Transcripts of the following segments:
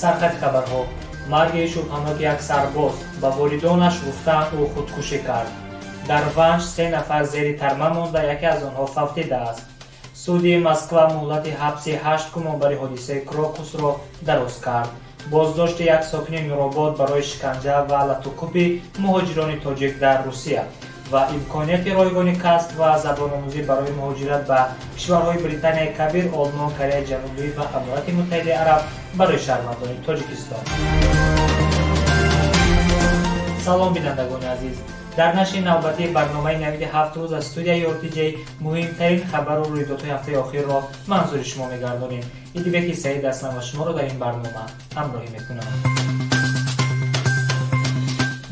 Сархати хабарҳо: марги шубҳаноки як сарбоз, ба волидонаш гуфтаанд, ӯ худкушӣ кард. Дар Ванҷ се нафар зери тарма монда, яке аз онҳо фавтидааст. Суди Москва муҳлати ҳабси ҳашт гумонбари ҳодисаи Крокусро дароз кард. Боздошти як сокини Нуробод барои шиканҷа ва латукӯби муҳоҷирони тоҷик дар Русия ва имконияти ройгони касб ва забономӯзӣ барои муҳоҷират ба кишварҳои Британияи Кабир, Олмон, Кореяи Ҷанубӣ ва Аморати Муттаҳидаи Араб барои шаҳрвандони Тоҷикистон. Салом, бинандагони азиз! Дар нашри навбатии барномаи «Навиди 7 рӯз» аз студияи РТҷ муҳимтарин хабару рӯйдодҳои ҳафтаи охирро манзури шумо мегардонем. Идибеки Саид ҳастам ва шуморо дар ин барнома ҳамроҳӣ мекунам.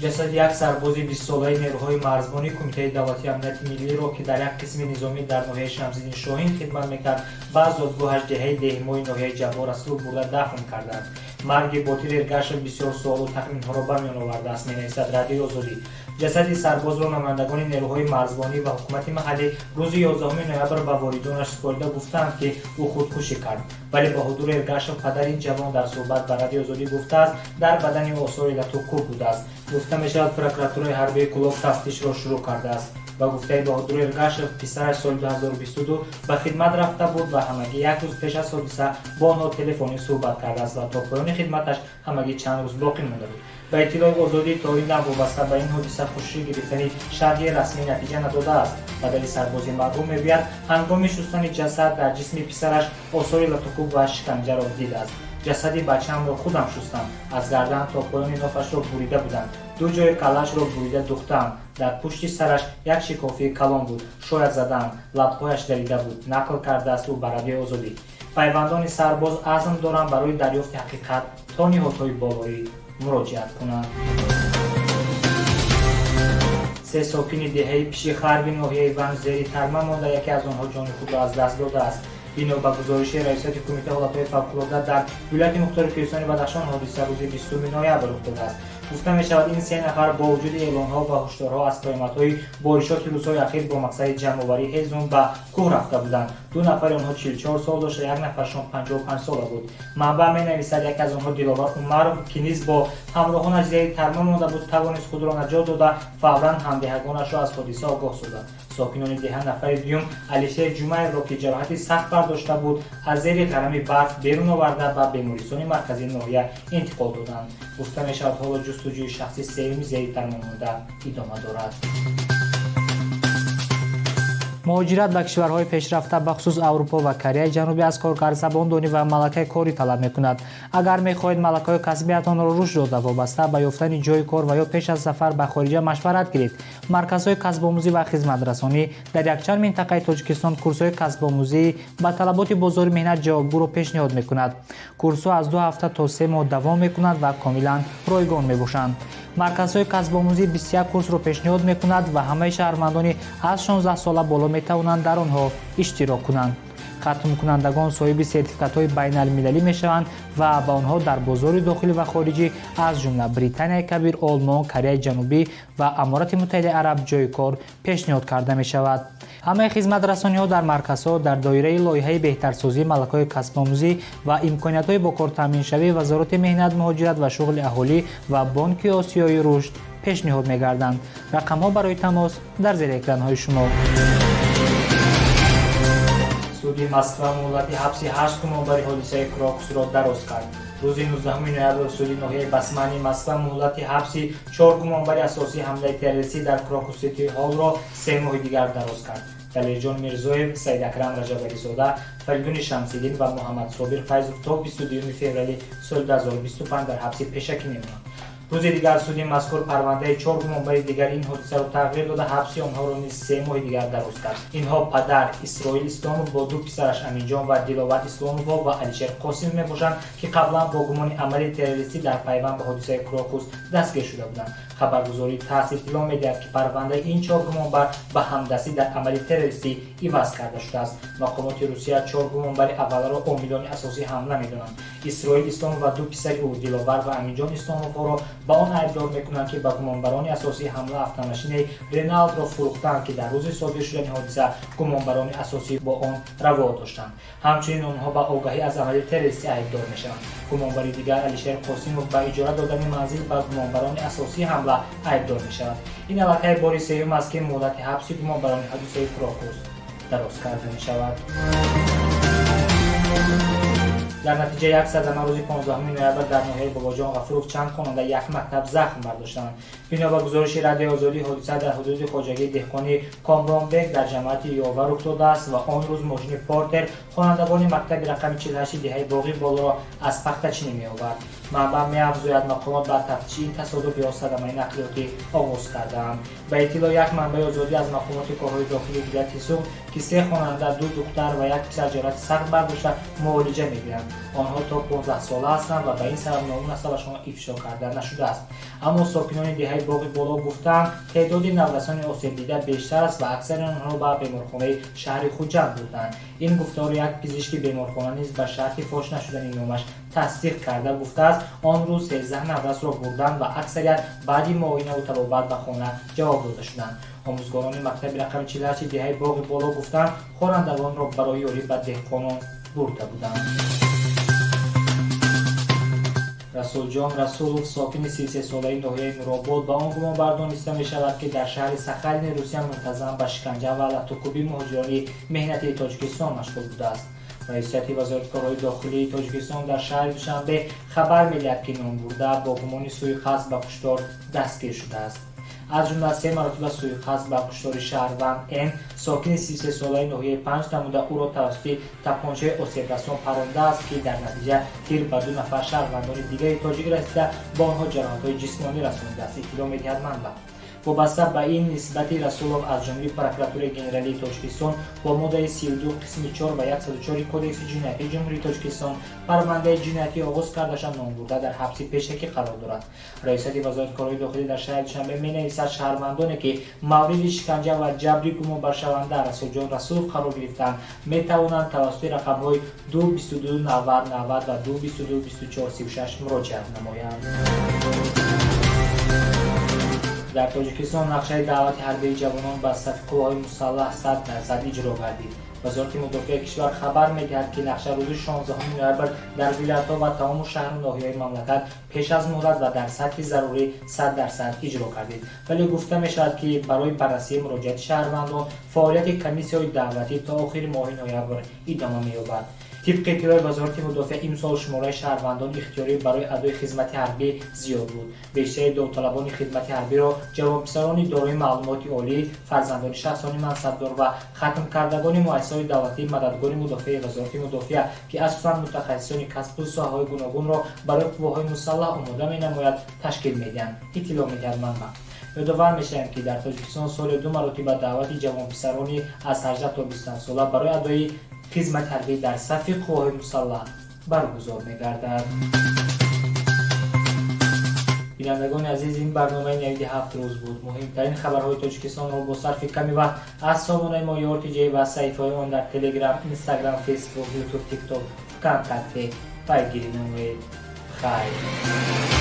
Ҷасади як сарбози 20-солаи нерӯҳои марзбонии Кумитаи давлатии амнияти миллиро, ки дар як қисми низомӣ дар ноҳияи Шамсиддин Шоҳин хидмат мекард, ба зодгоҳаш, деҳаи Деҳмои ноҳияи Ҷаббор Расулов, бурда дафн карданд. Марги Ботир Эргашев бисёр суолу тахминҳоро ба миён овардааст, менависад Радиои Озодӣ. Ҷасади сарбозро намояндагони нерӯҳои марзбонӣ ва ҳукумати маҳаллӣ рӯзи 11 ноябр ба волидонаш супорида, гуфтаанд, ки ӯ худкушӣ кард. Вале Баҳодур Эргашев, падари ин ҷавон, дар суҳбат ба Радиои Озодӣ гуфтааст, дар бадани ӯ осори латукӯб будааст. Гуфта мешавад, прокуратураи ҳарбии Кӯлоб тафтишро шурӯъ кардааст. Ба гуфтаи Баҳодур Эргашев, писараш соли 2022 ба хидмат рафта буд ва ҳамагӣ як рӯз пеш аз ҳодиса бо онҳо телефонӣ суҳбат кардааст ва то поёни хидматаш ҳамагӣ чанд рӯз боқӣ монда буд. Ба иттилои Озодӣ, то ин дам вобаста ба ин ҳодиса хушӣ гирифтани шарҳи расмӣ натиҷа надодааст. Падари сарбози марҳум мегӯяд, ҳангоми шустани ҷасад дар ҷисми писараш осори латукӯб ва шиканҷаро дидааст. «Ҷасади бачаамро худам шустам. Аз гардан то поёни нофашро бурида буданд, ду ҷои каллаашро бурида духтаанд. Дар пушти сараш як шикофии калон буд, шояд задаанд, лабҳояш дарида буд», нақл кардааст ӯ ба Радиои Озодӣ. Пайвандони сарбоз азм доранд, барои дарёфти ҳақиқат то ниҳодҳои болоӣ муроҷиат кунанд. Се сокини деҳаи Пишихарви ноҳияи Ванҷ зери тарма монда, яке аз онҳо ҷони худро аз даст додааст. Бино ба гузориши Раёсати Кумитаи ҳолатҳои фавқулода дар вилояти мухтори Кӯҳистони Бадахшон, ҳодиса рӯзи 20 ноябр рух додааст. Гуфта мешавад, ин се нафар бо вуҷуди эълонҳо ва ҳушдорҳо аз паёмадҳои боришоти рӯзҳои ахир бо мақсади ҷамъоварии ҳезум ба кӯҳ рафта буданд. Ду нафари онҳо 44 сол дошта, як нафаршон 55 сола буд. Манбаъ менависад, яке аз онҳо, Диловар Умаров, ки низ бо ҳамроҳонаш зери тарма монда буд, тавонист худро наҷот дода, фавран ҳамдеҳагонашро аз ҳодиса огоҳ созад. Сокинони деҳа нафари дуюм, Алишер Ҷумаевро, ки ҷароҳати сахт бардошта буд, аз зери ғарами барф берун оварда, ба бемористони марказии ноҳия интиқол доданд. Гуфта мешавад, ҳоло ҷустуҷӯи шахси сеюми зери тарма монда идома дорад. Муҳоҷират ба кишварҳои пешрафта, бахусус Аврупо ва Кореяи Ҷанубӣ, аз коргар забондонӣ ва малакаи корӣ талаб мекунад. Агар мехоҳед малакаҳои касбиятонро рушд дода, вобаста ба ёфтани ҷойи кор ва ё пеш аз сафар ба хориҷа машварат гиред. Марказҳои касбомӯзӣ ва хизматрасонӣ дар якчанд минтақаи Тоҷикистон курсҳои касбомӯзӣ ба талаботи бозори меҳнат ҷавобгӯро пешниҳод мекунад. Курсҳо аз 2 ҳафта то 3 моҳ давом мекунад ва комилан ройгон мебошанд. Марказҳои касбомӯзӣ 21 курсро пешниҳод мекунад ва ҳамаи шаҳрвандони аз 16 сола боло метавонанд дар онҳо иштирок кунанд. Хатмкунандагон соҳиби сертификатҳои байналмилалӣ мешаванд ва ба онҳо дар бозори дохилӣ ва хориҷӣ, аз ҷумла Британияи Кабир, Олмон, Кореяи Ҷанубӣ ва Аморати Муттаҳидаи Араб, ҷойи кор пешниҳод карда мешавад. Ҳамаи хизматрасониҳо дар марказҳо дар доираи лоиҳаи беҳтарсозии малакаҳои касбомӯзӣ ва имкониятҳои бо кор таъминшавии Вазорати меҳнат, муҳоҷират ва шуғли аҳолӣ ва Бонки Осиёи рушд пешниҳод мегарданд. Рақамҳо барои тамос дар зери экранҳои шумо. Суди Москва муҳлати ҳабси ҳашт гумонбари ҳодисаи Крокусро дароз кард. Рӯзи 19 ноябр суди ноҳияи Басмани Москва муҳлати ҳабси чор гумонбари асосии ҳамлаи террористӣ дар Крокус Сити Ҳолро 3 моҳи дигар дароз кард. Далерҷон Мирзоев, Саидакрам Раҷабализода, Фаридуни Шамсиддин ва Муҳаммадсобир Файзов то 22 феврали соли 2025 дар ҳабси пешакӣ мемонанд. Рӯзи дигар суди мазкур парвандаи чор гумонбари дигари ин ҳодисаро тағйир дода, ҳабси онҳоро низ 3 моҳи дигар дароз кард. Инҳо падар Исроил Исломов бо ду писараш Аминҷон ва Диловар Исломовҳо ва Алишер Қосимов мебошанд, ки қаблан бо гумони амали террористӣ дар пайванд ба ҳодисаи Крокус дастгир шуда буданд. Хабаргузории ТАСС иттилоъ медиҳад, ки парвандаи ин чор гумонбар ба ҳамдастӣ дар амали террористӣ иваз карда шудааст. Мақомоти Русия чор гумонбари авваларо омилони асосии ҳамла медонанд. Исроил Исломов ва ду писари ӯ, Диловар ва Аминҷон Исломовҳоро ба он айбдор мекунанд, ки ба гумонбарони асосии ҳамла автомошинаи Реналдро фурӯхтанд, ки дар рӯзи содир шудани ҳодиса гумонбарони асосӣ бо он раво доштанд. Ҳамчунин онҳо ба огаҳӣ аз амали террористӣ айбдор мешаванд. Гумонбари дигар, Алишер Қосимов, ба иҷора додани манзил ба гумонбарони асосии ҳамла айбдор мешавад. Ин аллакай бори сеюм аст, ки муҳлати ҳабси гумонбарони ҳодисаи Крокус дароз карда мешавад. Дар натиҷаи як садама рӯзи 15 ноябр дар ноҳияи Бобоҷон Ғафуров чанд хонанда як мактаб захм бардоштанд. Бино ба гузориши Радиои Озодӣ, ҳодиса дар ҳудуди хоҷагии деҳқонии Комронбек дар ҷамоати Ёва рух додааст ва он рӯз мошини Портер хонандагони мактаби рақами 48 деҳаи Боғи Болоро аз пахтачинӣ меовард. Манбаъ меафзояд, мақомот ба тафтиши ин тасодуф ё садамаи нақлиётӣ оғоз кардаанд. Ба иттилои як манбаи Озодӣ аз мақомоти корҳои дохилии вилояти Суғд, ки се хонанда, ду духтар ва як писар, ҷароҳати сахт бардошта, муолиҷа мегиранд. Онҳо то 15 сола ҳастанд ва ба ин сабаб ному насабашон ифшо карда нашудааст. Аммо сокинони деҳаи Боғи Боло гуфтаанд, теъдоди наврасони осебдида бештар аст ва аксари онҳоро ба беморхонаи шаҳри Хуҷанд бурданд. Ин гуфтаҳоро як пизишки беморхона низ ба шарти фош нашудани номаш тасдиқ карда гуфтааст, он рӯз 13 наврасро бурданд ва аксарият баъди муоинаву табобат ба хона ҷавоб дода шуданд. Омӯзгорони мактаби рақами 48 деҳаи Боғи Боло гуфтанд, хонандагонро барои ёрӣ ба деҳқонон бурда буданд. Расулҷон Расулов, сокини 33-солаи ноҳияи Нуробод, ба он гумонбар дониста мешавад, ки дар шаҳри Сахалини Русия мунтазам ба шиканҷа ва латукӯбии муҳоҷирони меҳнатии Тоҷикистон машғул будааст. Раисияти Вазорати корҳои дохилии Тоҷикистон дар шаҳри Душанбе хабар медиҳад, ки номбурда бо гумони суиқасд ба куштор дастгир шудааст. Аз ҷумла се маротиба суиқасд ба куштори шаҳрванд Н, сокини 33-солаи ноҳияи Панҷ намуда, ӯро тавассути тапончаи осебрасон парондааст, ки дар натиҷа тир ба ду нафар шаҳрвандони дигари тоҷик расида, ба онҳо ҷароҳатҳои ҷисмонӣ расонидааст, иттилоъ медиҳад манбаъ. Вобаста ба ин нисбати Расулов аз ҷониби Прокуратураи генералии Тоҷикистон бо моддаи 32 қисми 4 ва 104 Кодекси ҷиноятии Ҷумҳурии Тоҷикистон парвандаи ҷиноятӣ оғоз карда шуда, номбурда дар ҳабси пешакӣ қарор дорад. Раёсати Вазорати корҳои дохилӣ дар шаҳри Душанбе менависад, шаҳрвандоне, ки мавриди шиканҷа ва ҷабри гумонбаршаванда Расулҷон Расулов қарор гирифтаанд, метавонанд тавассути рақамҳои 2 22 90 90 ва 2 22 24 36 муроҷиат намоянд. Дар Тоҷикистон нақшаи даъвати ҳарбии ҷавонон ба сафи қувваҳои мусаллаҳ 100% иҷро гардид. Вазорати мудофиаи кишвар хабар медиҳад, ки нақша рӯзи 16 ноябр дар вилоятҳо ва тамому шаҳру ноҳияҳои мамлакат пеш аз муҳлат ва дар сатҳи зарурӣ 100% иҷро гардид. Вале гуфта мешавад, ки барои баррасии муроҷиати шаҳрвандон фаъолияти комиссияҳои даъватӣ то охири моҳи ноябр идома меёбад. Тибқи иттилои Вазорати мудофиа, имсол шумораи шаҳрвандони ихтиёрӣ барои адои хизмати ҳарбӣ зиёд буд. Бештари довталабони хидмати ҳарбиро ҷавонписарони дорои маълумоти олӣ, фарзандони шахсони мансабдор ва хатмкардагони муассисаҳои давлатии мададгори мудофиаи Вазорати мудофиа, ки асосан мутахассисони касбу соҳаҳои гуногунро барои қувваҳои мусаллаҳ омода менамояд, ташкил медиҳанд, иттилоъ медиҳад манбаъ. Ёдовар мешавем, ки дар Тоҷикистон соли ду маротиба даъвати ҷавонписарони аз 18 то 27 сола барои адои хизмати ҳарбӣ дар сафи қувваҳои мусаллаҳ баргузор мегардад. Бинандагони азиз, ин барномаи Навиди ҳафт рӯз буд. Муҳимтарин хабарҳои Тоҷикистонро бо сарфи ками вақт аз сомонаи мо Ёртиҷ ва саҳифаҳои он дар Телеграм, Инстаграм, Фейсбук, Ютуб, Тикток, Вконтакте пайгирӣ намоед. Хайр.